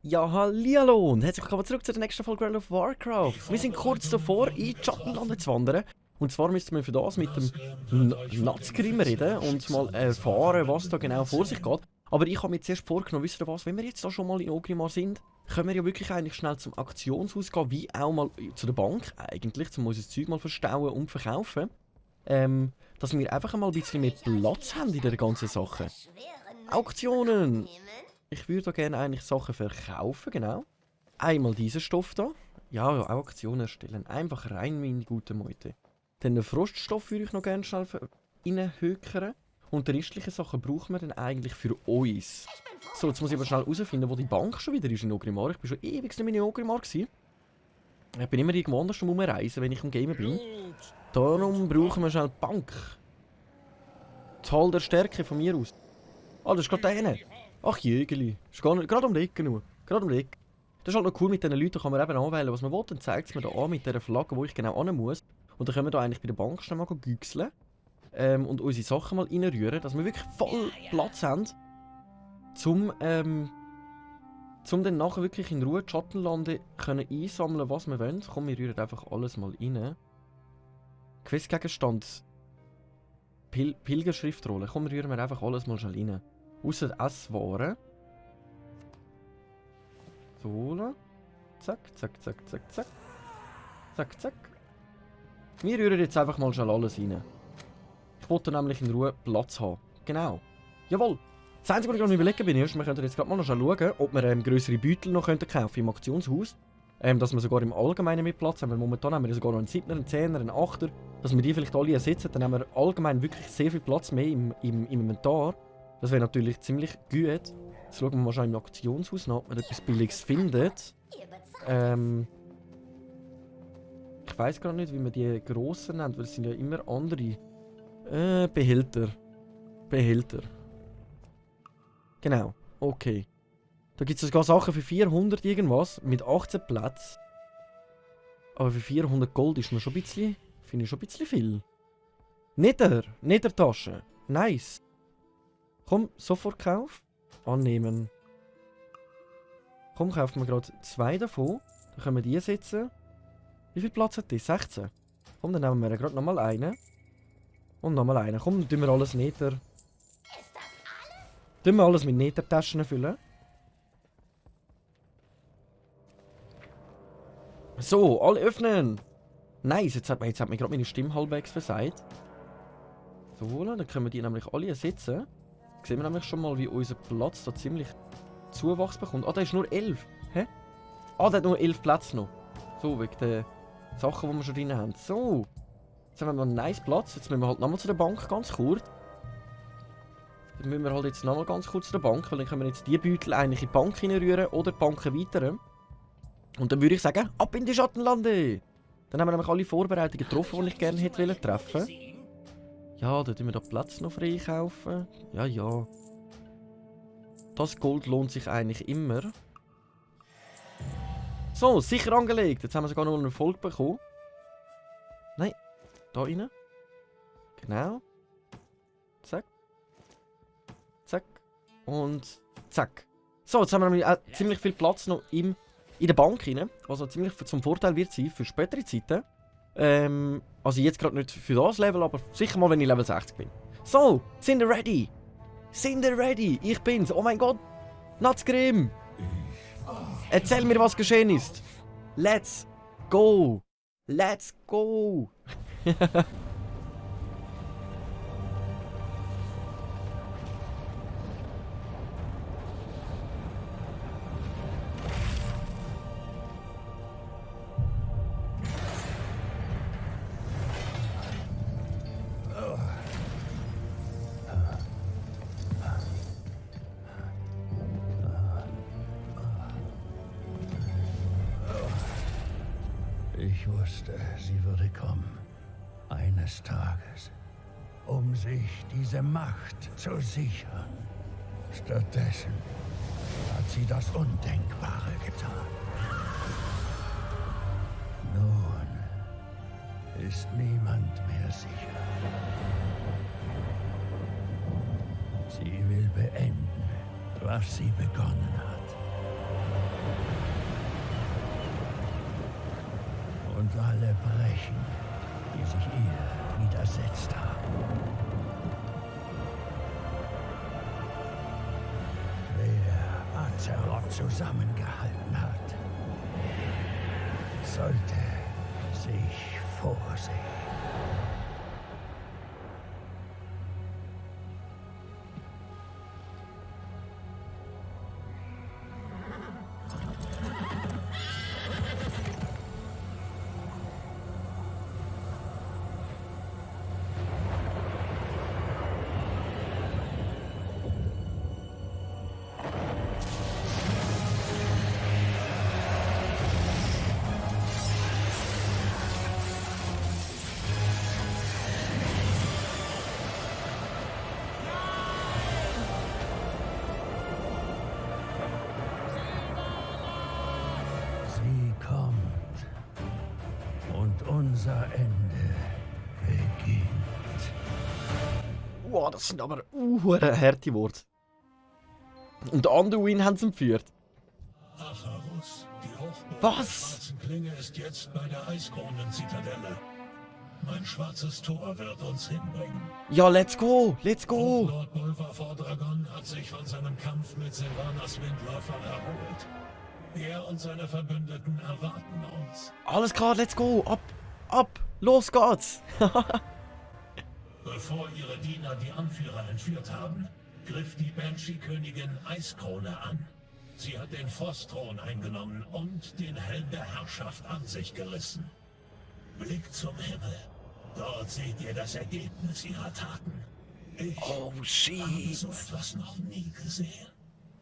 Ja, hallihallo und herzlich willkommen zurück zu der nächsten Folge World of Warcraft. Wir sind kurz davor, in die Schattenlande zu wandern. Und zwar müssen wir für das mit dem Nazgrim reden und mal erfahren, was da genau vor sich geht. Aber ich habe mir zuerst vorgenommen, wisst ihr was, wenn wir jetzt da schon mal in Orgrimmar sind, können wir ja wirklich eigentlich schnell zum Auktionshaus gehen, wie auch mal zu der Bank eigentlich, um unser Zeug mal verstauen und verkaufen. Dass wir einfach mal ein bisschen mehr Platz haben in der ganzen Sache. Auktionen! Ich würde gerne eigentlich Sachen verkaufen, genau. Einmal diesen Stoff da. Ja, Auktionen erstellen. Einfach rein meine gute Meute. Dann den Froststoff würde ich noch gerne schnell reinhökern. Und die restlichen Sachen brauchen wir dann eigentlich für uns. So, jetzt muss ich aber schnell herausfinden, wo die Bank schon wieder ist in Orgrimmar. Ich bin schon ewig nicht mehr in Orgrimmar gewesen. Ich bin immer irgendwo anders rumreisen, wenn ich am Gamen bin. Darum brauchen wir schnell die Bank. Zahl der Stärke von mir aus. Ah, das ist gerade der. Ach Jägeli, ist gerade um die Ecke nur. Gerade um die Ecke. Das ist halt noch cool, mit diesen Leuten kann man eben anwählen, was man will. Dann zeigt es mir da an mit dieser Flagge, wo ich genau hin muss. Und dann können wir da eigentlich bei der Bank schnell mal güchseln. Und unsere Sachen mal reinrühren, dass wir wirklich voll Platz haben. Zum dann nachher wirklich in Ruhe die Schattenlande können einsammeln, was wir wollen. Komm, wir rühren einfach alles mal rein. Questgegenstand. Pilgerschriftrolle. Komm, rühren wir einfach alles mal schnell rein. Ausser Esswaren. So. Zack, zack, zack, zack, zack. Zack, zack. Wir rühren jetzt einfach mal schnell alles rein. Ich wollte nämlich in Ruhe Platz haben. Genau. Jawohl. Das Einzige, was ich gerade überlegen bin, ist, wir könnten jetzt gerade mal noch schauen, ob wir grössere Beutel noch kaufen könnten im Aktionshaus. Dass wir sogar im Allgemeinen mit Platz haben. Weil momentan haben wir sogar noch einen 7er, einen 10er, einen 8er. Dass wir die vielleicht alle ersetzen, dann haben wir allgemein wirklich sehr viel Platz mehr im Inventar. Das wäre natürlich ziemlich gut. Jetzt schauen wir mal schon im Auktionshaus nach, ob man etwas Billiges findet. Ich weiss gar nicht, wie man die grossen nennt, weil es sind ja immer andere. Behälter. Behälter. Genau, okay. Da gibt es sogar Sachen für 400 irgendwas, mit 18 Plätzen. Aber für 400 Gold ist mir schon ein bisschen, finde ich schon ein bisschen viel. Nethertasche. Nice. Komm, sofort kauf. Annehmen. Komm, kaufen wir gerade 2 davon. Dann können wir die setzen. Wie viel Platz hat die? 16. Komm, dann nehmen wir gerade nochmal einen. Und nochmal einen. Komm, dann tun wir alles Nether. Tun wir alles mit Nethertaschen füllen. So, alle öffnen. Nice, jetzt hat mir gerade meine Stimme halbwegs versagt. So, dann können wir die nämlich alle ersetzen. Sehen wir nämlich schon mal, wie unser Platz da ziemlich Zuwachs bekommt. Ah, der ist nur 11. Hä? Ah, der hat nur 11 Plätze noch. So, wegen den Sachen, die wir schon drin haben. So. Jetzt haben wir noch einen nice Platz. Jetzt müssen wir halt nochmal zu der Bank, ganz kurz. Dann müssen wir halt jetzt nochmal ganz kurz zu der Bank, weil dann können wir jetzt die Beutel eigentlich in die Bank hineinrühren oder die Bank erweitern. Und dann würde ich sagen, ab in die Schattenlande! Dann haben wir nämlich alle Vorbereitungen getroffen, die ich gerne hätte treffen wollen. Ja, dann tun wir da Platz noch freikaufen. Ja, ja. Das Gold lohnt sich eigentlich immer. So, sicher angelegt. Jetzt haben wir sogar noch einen Erfolg bekommen. Nein, da rein. Genau. Zack. Zack. Und zack. So, jetzt haben wir ziemlich viel Platz noch in der Bank rein. Was auch ziemlich zum Vorteil wird sein für spätere Zeiten. Also jetzt gerade nicht für das Level, aber sicher mal, wenn ich Level 60 bin. So, sind ihr ready? Sind ihr ready? Ich bin's. Oh mein Gott. Nazgrim. Erzähl mir, was geschehen ist. Let's go. Let's go. Ich wusste, sie würde kommen. Eines Tages. Um sich diese Macht zu sichern. Stattdessen hat sie das Undenkbare getan. Nun, ist niemand mehr sicher. Sie will beenden, was sie begonnen hat. Und alle brechen, die sich ihr widersetzt haben. Wer Azeroth zusammengehalten hat, sollte sich vorsehen. Unser Ende beginnt. Wow, das sind aber harte Worte. Und Anduin haben sie entführt. Acharus, die Hochburg Was? der schwarzen Klinge ist jetzt bei der Eiskronen-Zitadelle. Mein schwarzes Tor wird uns hinbringen. Ja, let's go, let's go. Lord Bolvar Fordragon hat sich von seinem Kampf mit Sylvanas Windläufer erholt. Er und seine Verbündeten erwarten uns. Alles klar, let's go. Ab, los geht's. Bevor ihre Diener die Anführer entführt haben, griff die Banshee-Königin Eiskrone an. Sie hat den Frostthron eingenommen und den Helm der Herrschaft an sich gerissen. Blick zum Himmel. Dort seht ihr das Ergebnis ihrer Taten. Ich habe Shit. so etwas noch nie gesehen.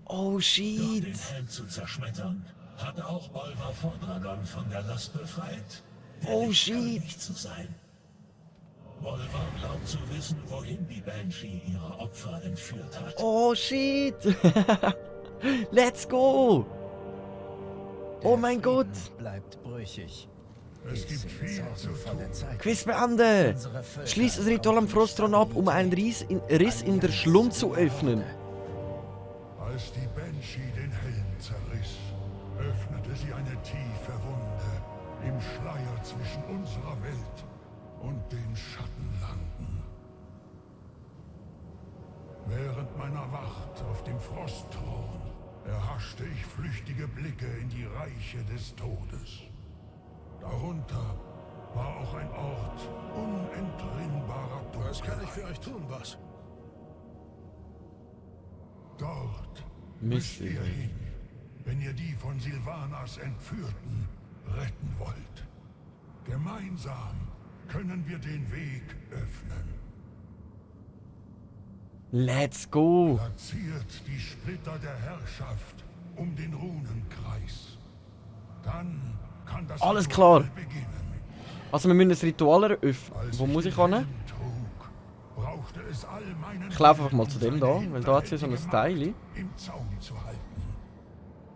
Oh, Doch shit. den Helm zu zerschmettern, hat auch Bolvar Fordragon von der Last befreit. Oh, shit. Nicht zu sein. Bolvar glaubt zu wissen, wohin die Banshee ihre Opfer entführt hat. Oh, shit. Let's go. Oh mein Gott. Bleibt brüchig. Es gibt viel zu tun. Quiz beenden. Schließ das Ritual am Frostthron ab, um einen Riss in der Schlund zu öffnen. Als die Banshee den Helm zerriss, öffnete sie eine tiefe Wunde im Schleier zwischen unserer Welt und den Schattenlanden. Während meiner Wacht auf dem Frostthron erhaschte ich flüchtige Blicke in die Reiche des Todes. Darunter war auch ein Ort unentrinnbarer Dunkelheit. Was kann ich für euch tun, Boss? Dort Mist, müsst ihr hin, wenn ihr die von Sylvanas Entführten retten wollt. Gemeinsam können wir den Weg öffnen. Let's go. Platziert die Splitter der Herrschaft um den Runenkreis. Dann kann das Alles Ritual klar. beginnen. Also wir müssen das Ritual eröffnen. Als Wo ich muss ich den hin? Helm trug, brauchte es all meinen Ich laufe einfach mal Willen, zu dem um da, seine weil da hat sie so ein hinterhältige Style. Macht im Zaum zu halten.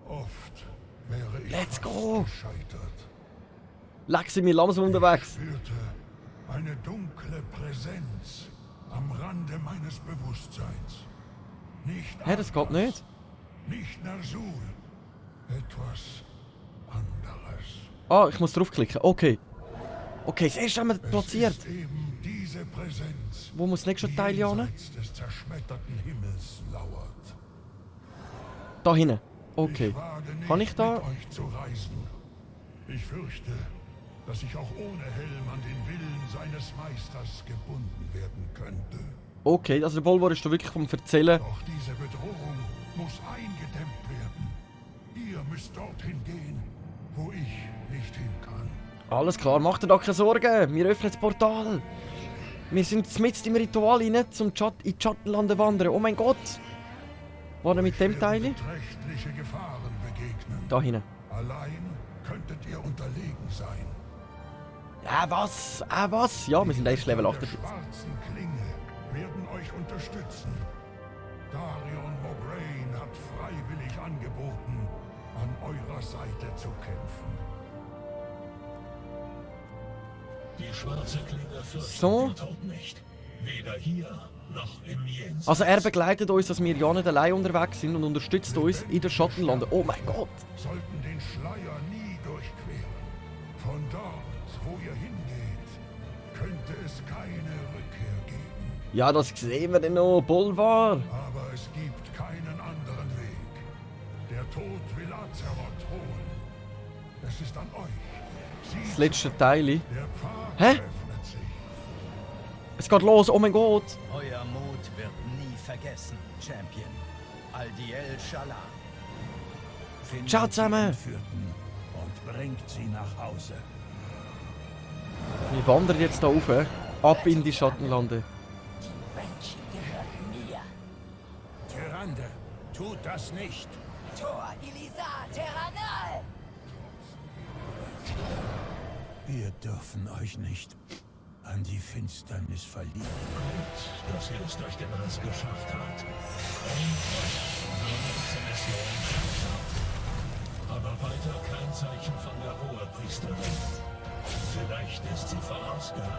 Oft wäre ich Let's fast go. gescheitert. Leck sie mir langsam unterwegs. Ich spürte eine dunkle Präsenz am Rande meines Bewusstseins. Nicht Hä, das geht Arthas, nicht. Nicht Ner'zhul. Etwas anderes. Ah, ich muss draufklicken. Okay. Okay, das erste haben wir Es platziert. ist eben diese Präsenz, Wo muss das nächste die Teil hin? jenseits des zerschmetterten Himmels lauert. Da hinten. Okay. Ich wage nicht, Kann ich da? mit euch zu reisen. Ich fürchte, dass ich auch ohne Helm an den Willen seines Meisters gebunden werden könnte. Okay, also der Bolvar ist da wirklich vom Erzählen. Doch diese Bedrohung muss eingedämmt werden. Ihr müsst dorthin gehen, wo ich nicht hin kann. Alles klar, macht dir da keine Sorgen. Wir öffnen das Portal. Wir sind mitten im Ritual rein, zum in die Schattenlande wandern. Oh mein Gott. War er mit dem Euch Teil? werden beträchtliche Gefahren begegnen. Da hinten. Allein könntet ihr unterlegen sein. Was? Was? Ja, wir sind erst Level Der 48. schwarzen Klinge werden euch unterstützen. Darion Mograine hat freiwillig angeboten, an eurer Seite zu kämpfen. Die Die schwarze Klinge fürchtet So. den Tod nicht. Weder hier noch im Jenseits. Also er begleitet uns, dass wir ja nicht allein unterwegs sind und unterstützt uns in den Schattenlanden. Oh mein Gott! Sollten den Schleier nie durchqueren. Von dort, wo ihr hingeht, könnte es keine Rückkehr geben. Ja, das sehen wir denn noch. Boulevard! Aber es gibt keinen anderen Weg. Der Tod will Azeroth holen. Es ist an euch. Das letzte Teil. Der Pfad Hä? öffnet sich. Es geht los, oh mein Gott! Euer Mut wird nie vergessen, Champion. Aldiel Shala. Findet Ciao die zusammen. Entführten und bringt sie nach Hause. Wir wandern jetzt da rauf, ab in die Schattenlande. Banshee gehört mir. Tyrande, tut das nicht. Tor, Ilisa, Terranal! Wir dürfen euch nicht an die Finsternis verlieren. Gut, dass ihr es durch den Riss geschafft habt. Und euch zur Mission fertig habt. Aber weiter kein Zeichen von der Hohepriesterin. Vielleicht ist sie vorausgeheilt.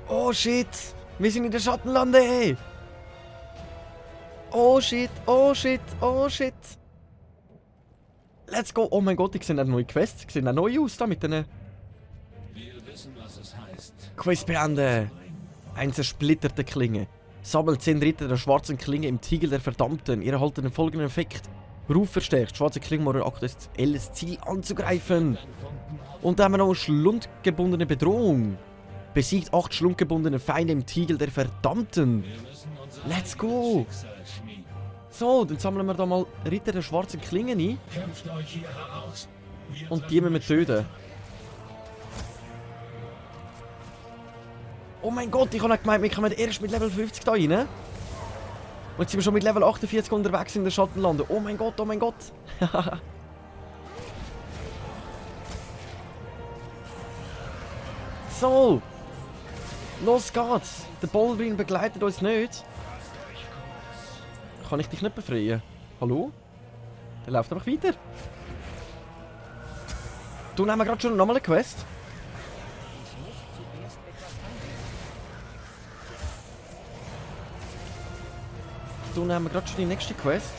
Oh shit! Wir sind in der Schattenlande! Oh shit, oh shit, oh shit! Let's go! Oh mein Gott, ich sehe auch neue Quests. Ich sehe auch neu aus da mit den Wir wissen, was es heißt. Quest beenden! Eine zersplitterte Klinge. Sammelt 10 Ritter der schwarzen Klinge im Tiegel der Verdammten. Ihr erhaltet den folgenden Effekt. Ruf verstärkt. Schwarze Klinge morgen aktuelles Ziel anzugreifen. Und dann haben wir noch eine schlundgebundene Bedrohung. Besiegt 8 schlundgebundene Feinde im Tiegel der Verdammten. Let's go! So, dann sammeln wir da mal Ritter der schwarzen Klinge ein. Kämpft euch hier heraus. Wir Und die müssen wir töten. Oh mein Gott, ich habe nicht gemeint, wir kommen erst mit Level 50 da rein. Und jetzt sind wir schon mit Level 48 unterwegs in den Schattenlanden. Oh mein Gott, oh mein Gott. So. Los geht's. Der Bolvin begleitet uns nicht. Kann ich dich nicht befreien? Hallo? Der läuft einfach weiter. Du nehmen wir gerade schon nochmal eine Quest. Du nehmen wir gerade schon die nächste Quest.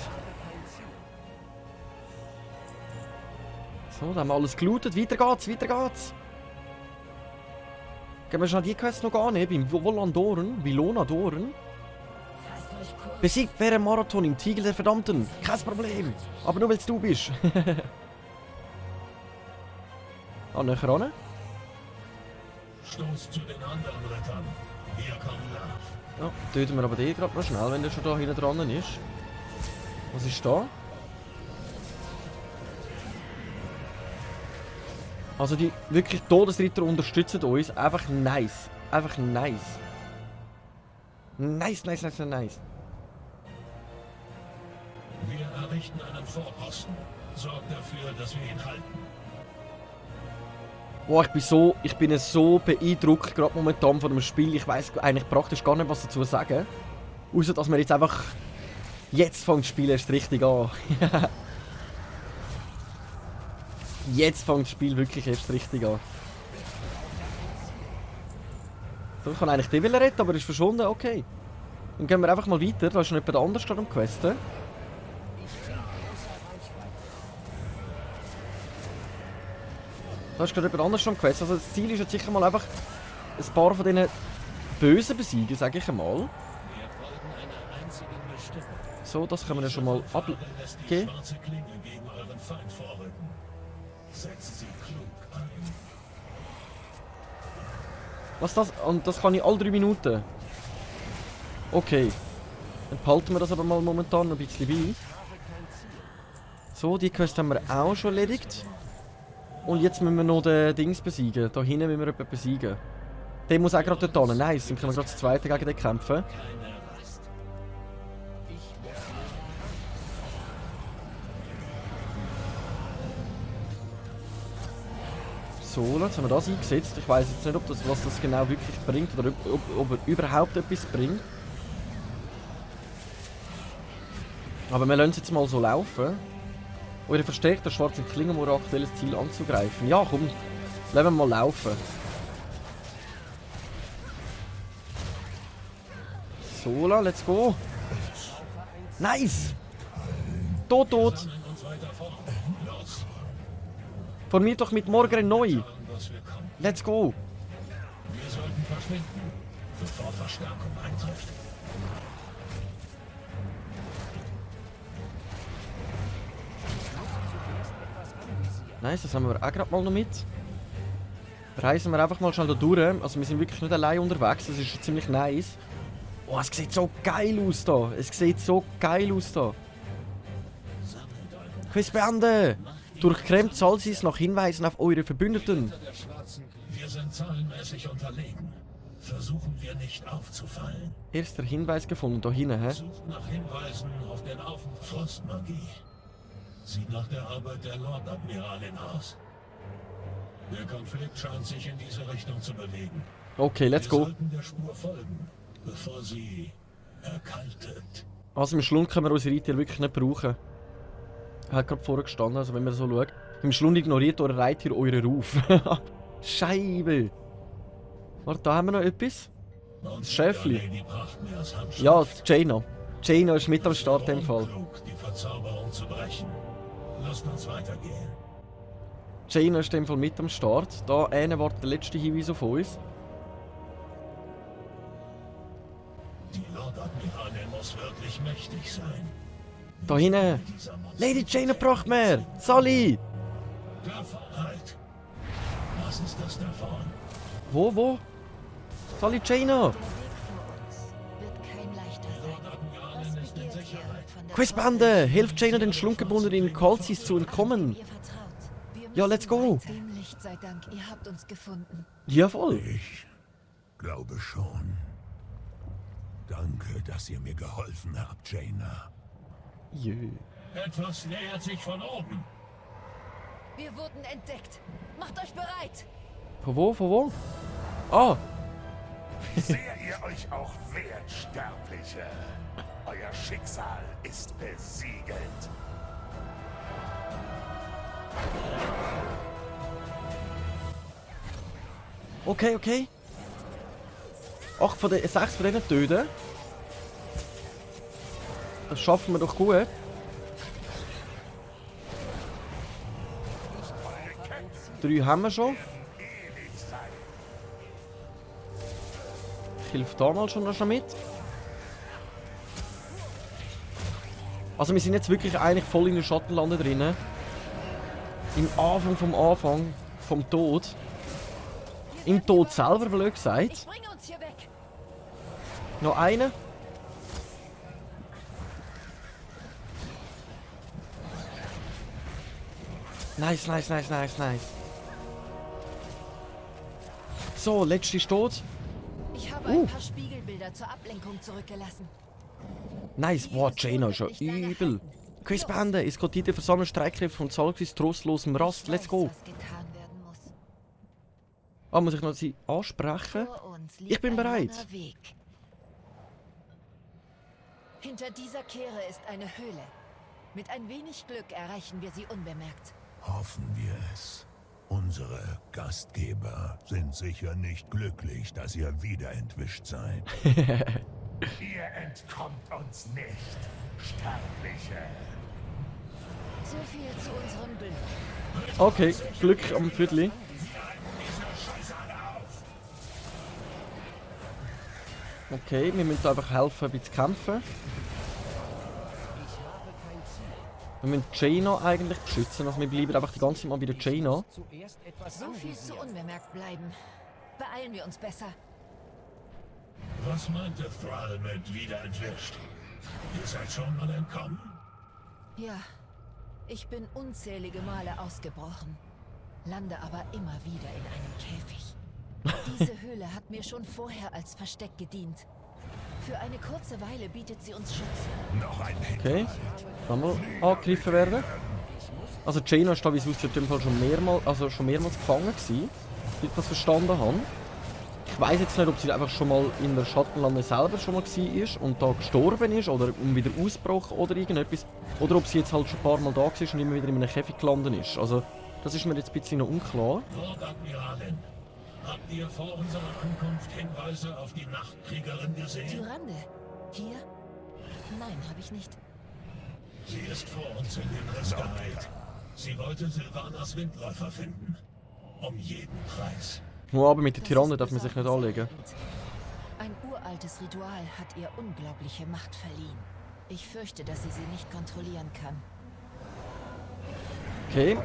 So, da haben wir alles gelootet. Weiter geht's, weiter geht's. Gehen wir schon die Quest noch an, beim Volandoren, Vilonadoren. Besiegt während Marathon im Tiegel der Verdammten. Kein Problem. Aber nur weil es du bist. Näher ran. Stoß zu den anderen Rittern. Wir kommen nach. Ja, töten wir aber den gerade noch schnell, wenn der schon da hinten dran ist. Was ist da? Also die wirklich Todesritter unterstützen uns. Einfach nice. Einfach nice. Nice, nice, nice, nice. Wir errichten einen Vorposten. Sorgt dafür, dass wir ihn halten. Boah, ich bin so beeindruckt gerade momentan von dem Spiel. Ich weiß eigentlich praktisch gar nicht, was dazu sagen. Außer dass wir jetzt einfach... Jetzt fängt das Spiel erst richtig an. Jetzt fängt das Spiel wirklich erst richtig an. So, ich kann eigentlich den retten, aber er ist verschwunden. Okay. Dann gehen wir einfach mal weiter. Da ist schon jemand anders am Questen. Da ist gerade jemand anders am Quest. Also das Ziel ist jetzt sicher mal einfach ein paar von diesen Bösen besiegen, sage ich einmal. Wir folgen einer einzigen Bestimmung. So, das können wir ja schon mal abgeben. Lässt die schwarze Klinge gegen euren Feind vorrücken. Setzt sie klug ein. Was das? Und das kann ich alle 3 Minuten. Okay. Dann behalten wir das aber mal momentan noch ein bisschen bei. So, die Quest haben wir auch schon erledigt. Und jetzt müssen wir noch den Dings besiegen. Da hinten müssen wir jemanden besiegen. Der muss auch gerade dort hin. Nice, dann können wir gerade das zweite gegen den kämpfen. So, jetzt haben wir das eingesetzt. Ich weiß jetzt nicht, ob das, was das genau wirklich bringt oder ob er überhaupt etwas bringt. Aber wir lassen es jetzt mal so laufen. Eure verstärkte schwarze Klinge, um euer aktuelles Ziel anzugreifen. Ja, komm. Lassen wir mal laufen. Sola, let's go. Nice! Tot. Uns weiter vor. Los, Formiert doch mit Morgren neu. was wir kommen. Let's go. Wir sollten verschwinden, bevor Verstärkung eintrifft. Nice, das haben wir auch gerade mal noch mit. Reisen wir einfach mal schnell da durch. Also wir sind wirklich nicht allein unterwegs, das ist schon ziemlich nice. Oh, es sieht so geil aus da. Es sieht so geil aus da. Quiz beenden! Durchkämmt Salsis nach Hinweisen auf eure Verbündeten. Wir sind zahlenmäßig unterlegen. Versuchen wir nicht aufzufallen. Erster Hinweis gefunden, da hinten, hä? Sucht nach Hinweisen auf den Frostmagie. Sieht nach der Arbeit der Lord-Admiralin aus. Der Konflikt scheint sich in diese Richtung zu bewegen. Okay, let's Wir go. sollten der Spur folgen, bevor sie erkaltet. Also im Schlund können wir unsere Reittiere wirklich nicht brauchen. Er hat gerade vorher gestanden, also wenn man so schaut. Im Schlund ignoriert eure Reittier euren Ruf. Scheibe! Warte, da haben wir noch etwas. Und Schäfli. Lady Prachtmeers Handschrift. Ja, Jaina. Jaina ist mit am Start in dem Fall. Klug, die Verzauberung zu brechen. Lasst uns weitergehen. Jaina ist in dem Fall mit am Start. Da wartet der letzte Hinweis auf uns. Die Lord-Admiralin muss wirklich mächtig sein. Da hinten. Dieser Monster- Lady Jaina Prachtmeer! Sally! Halt! Was ist das da vorne? Wo? Sally Jaina! Der Weg vor uns wird kein leichter sein. Lord-Admiralin Was ist in begehrt ihr Sicherheit. von der Quizbande! Hilft Jaina den schlundgebundenen Kolzis zu entkommen! Ihr vertraut. Wir Ja, müssen let's go! weiter. Dem Licht sei Dank, ihr habt uns gefunden. Jawohl! Ich glaube schon. Danke, dass ihr mir geholfen habt, Jaina. Jö. Etwas nähert sich von oben. Wir wurden entdeckt. Macht euch bereit. Von wo? Ah! Seht ihr euch auch wert, Sterbliche? Euer Schicksal ist besiegelt. Okay. 6 von diesen töten. Das schaffen wir doch gut. Drei haben wir schon. Ich helfe da mal schon noch mit. Also wir sind jetzt wirklich eigentlich voll in den Schattenlande drinnen. Im Anfang vom Tod. Im Tod selber, blöd gesagt. Ich bringe uns hier weg. Noch eine. Nice. So, letzte ist tot. Ich habe ein paar Spiegelbilder zur Ablenkung zurückgelassen. Nice. Boah, Jaina ist ja übel. Quizbande, eskortierte versammelte Streitkräfte von Salxis trostlosem Rast. Let's go. Was getan werden muss. Ah, muss ich noch sie ansprechen? Vor uns liegt Ich bin ein bereit. langer Weg. Hinter dieser Kehre ist eine Höhle. Mit ein wenig Glück erreichen wir sie unbemerkt. Hoffen wir es. Unsere Gastgeber sind sicher nicht glücklich, dass ihr wieder entwischt seid. Ihr entkommt uns nicht, Sterbliche. So viel zu unserem Glück. Okay, Glück am Viertel. Okay, wir müssen einfach helfen, ein bisschen zu kämpfen. Wir müssen Jaina eigentlich beschützen, also wir bleiben einfach die ganze Zeit mal bei der Jaina. So viel zu unbemerkt bleiben. Beeilen wir uns besser. Was meinte Thrall mit wieder entwischt? Ihr seid schon mal entkommen? Ja, ich bin unzählige Male ausgebrochen. Lande aber immer wieder in einem Käfig. Diese Höhle hat mir schon vorher als Versteck gedient. Für eine kurze Weile bietet sie uns Schutz. Noch ein Okay, kann mal angegriffen werden. Also Jaina ist da, wie es aussieht, in dem Fall schon mehrmals gefangen gewesen, wie ich das verstanden habe. Ich weiss jetzt nicht, ob sie einfach schon mal in der Schattenlande selber schon mal war und da gestorben ist oder wieder ausgebrochen oder irgendetwas. Oder ob sie jetzt halt schon ein paar Mal da war und immer wieder in einem Käfig gelandet ist. Also, das ist mir jetzt ein bisschen noch unklar. Lord Admiralin, habt ihr vor unserer Ankunft Hinweise auf die Nachtkriegerin gesehen? Tyrande. Hier? Nein, habe ich nicht. Sie ist vor uns in den Riss geeilt. Sie wollte Sylvanas Windläufer finden. Um jeden Preis. Oh, aber mit den Das Tyrannen ist darf man sich nicht anlegen. besorgniserregend. Ein uraltes Ritual hat ihr unglaubliche Macht verliehen. Ich fürchte, dass sie nicht kontrollieren kann. Okay.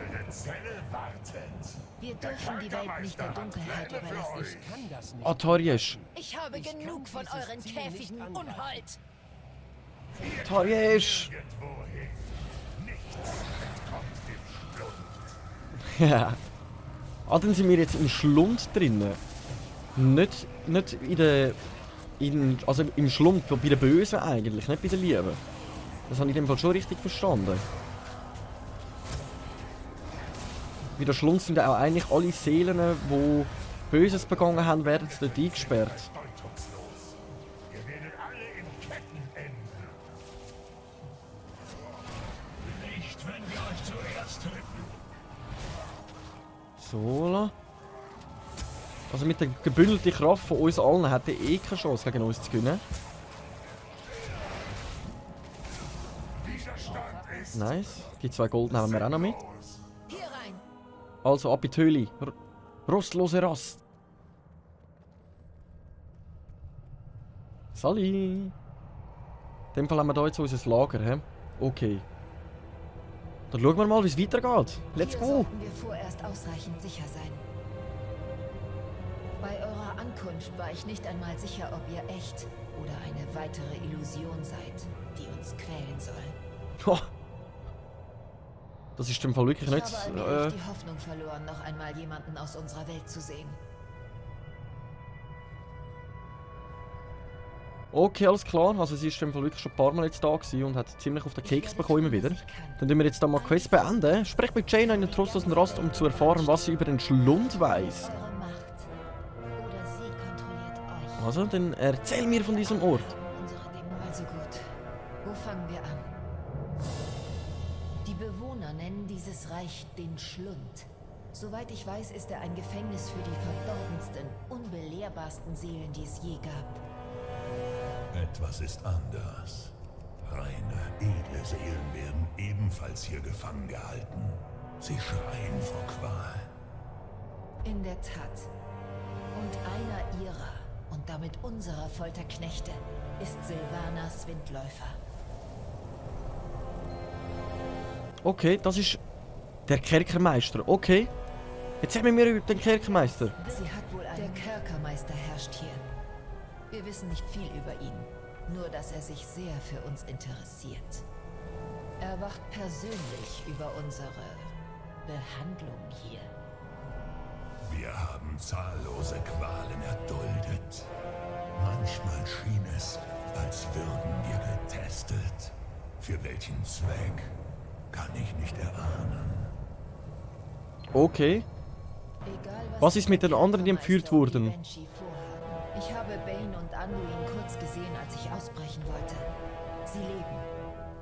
Wir dürfen die Welt nicht der Dunkelheit überlassen. Tarjesh. Ich habe genug von euren Käfigen, Unhold! Tarjesh! Ja. Ah, dann sind wir jetzt im Schlund drinnen. Nicht also im Schlund, bei den Bösen eigentlich, nicht bei den Lieben. Das habe ich in dem Fall schon richtig verstanden. Bei der Schlund sind auch eigentlich alle Seelen, die Böses begangen haben, werden dort eingesperrt. Ihr werdet alle in Ketten enden. Nicht, wenn wir euch zuerst töten. So. Also mit der gebündelten Kraft von uns allen hat er eh keine Chance gegen uns zu gewinnen. Nice. Die 2 Gold nehmen wir auch noch mit. Hier rein! Also ab in die Höhle. Rostlose Rast. Sali. In dem Fall haben wir hier jetzt unser Lager, hä? Okay. Dann schauen wir mal, wie es weitergeht. Let's Hier go! sollten wir vorerst ausreichend sicher sein. Bei eurer Ankunft war ich nicht einmal sicher, ob ihr echt oder eine weitere Illusion seid, die uns quälen soll. Oh. Das ist im Fall wirklich Ich nicht. habe allmählich die Hoffnung verloren, noch einmal jemanden aus unserer Welt zu sehen. Okay, alles klar. Also sie ist im Fall wirklich schon ein paar Mal jetzt da gewesen und hat ziemlich auf den Keks bekommen immer wieder. Dann tun wir jetzt da mal Quest beenden. Sprech mit Jaina in der trostlosen Rast, um zu erfahren, was sie über den Schlund weiss. Eure Macht. Oder sie kontrolliert euch. Also, dann erzähl mir von diesem Ort. Unsere Dämonen. Also gut. Wo fangen wir an? Die Bewohner nennen dieses Reich den Schlund. Soweit ich weiß, ist er ein Gefängnis für die verdorbensten, unbelehrbarsten Seelen, die es je gab. Etwas ist anders. Reine, edle Seelen werden ebenfalls hier gefangen gehalten. Sie schreien vor Qual. In der Tat. Und einer ihrer, und damit unserer Folterknechte, ist Sylvanas Windläufer. Okay, das ist der Kerkermeister. Okay. Jetzt sag mir über den Kerkermeister. Sie hat wohl einen... Der Kerkermeister herrscht hier. Wir wissen nicht viel über ihn, nur dass er sich sehr für uns interessiert. Er wacht persönlich über unsere Behandlung hier. Wir haben zahllose Qualen erduldet. Manchmal schien es, als würden wir getestet. Für welchen Zweck, kann ich nicht erahnen. Okay. Egal, Was ist mit den anderen, die entführt Kerkermeister und wurden? die Banshee vorhaben. Ich habe Bane und Anduin kurz gesehen, als ich ausbrechen wollte. Sie leben.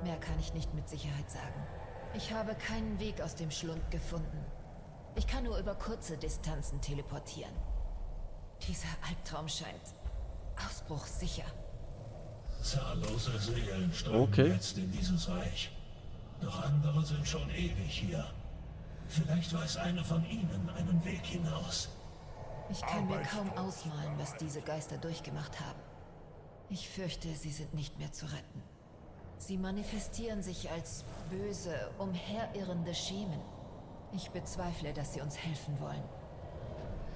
Mehr kann ich nicht mit Sicherheit sagen. Ich habe keinen Weg aus dem Schlund gefunden. Ich kann nur über kurze Distanzen teleportieren. Dieser Albtraum scheint ausbruchssicher. Zahllose Seelen strömen Okay. jetzt in dieses Reich. Doch andere sind schon ewig hier. Vielleicht weiß einer von ihnen einen Weg hinaus. Ich kann mir kaum ausmalen, was diese Geister durchgemacht haben. Ich fürchte, sie sind nicht mehr zu retten. Sie manifestieren sich als böse, umherirrende Schemen. Ich bezweifle, dass sie uns helfen wollen.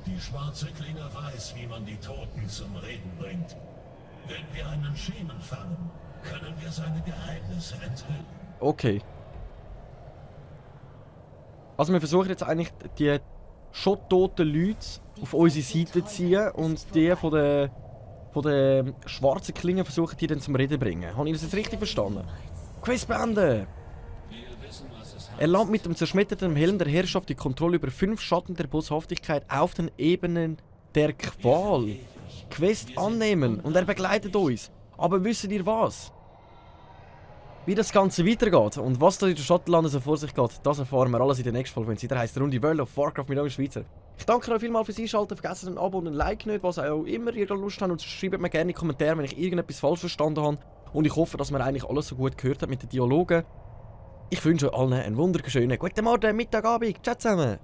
Die schwarze Klinge weiß, wie man die Toten zum Reden bringt. Wenn wir einen Schemen fangen, können wir seine Geheimnisse enthüllen. Okay. Also wir versuchen jetzt eigentlich die schon toten Leute auf unsere Seite zu ziehen und die von der schwarzen Klinge versuchen die dann zum Reden zu bringen. Habe ich das jetzt richtig verstanden? Quest beenden! Er landet mit dem zerschmetterten Helm der Herrschaft die Kontrolle über 5 Schatten der Boshaftigkeit auf den Ebenen der Qual. Quest annehmen und er begleitet uns. Aber wisst ihr was? Wie das Ganze weitergeht und was da in den Schattenlanden so vor sich geht, das erfahren wir alles in der nächsten Folge. Wenn es wieder heisst, der Runde World of Warcraft mit eurem Schweizer. Ich danke euch vielmals fürs Einschalten, vergesst ein Abo und ein Like nicht, was auch immer ihr Lust habt, und schreibt mir gerne in die Kommentare, wenn ich irgendetwas falsch verstanden habe. Und ich hoffe, dass man eigentlich alles so gut gehört hat mit den Dialogen. Ich wünsche euch allen einen wunderschönen guten Morgen, Mittag, Abend. Ciao zusammen!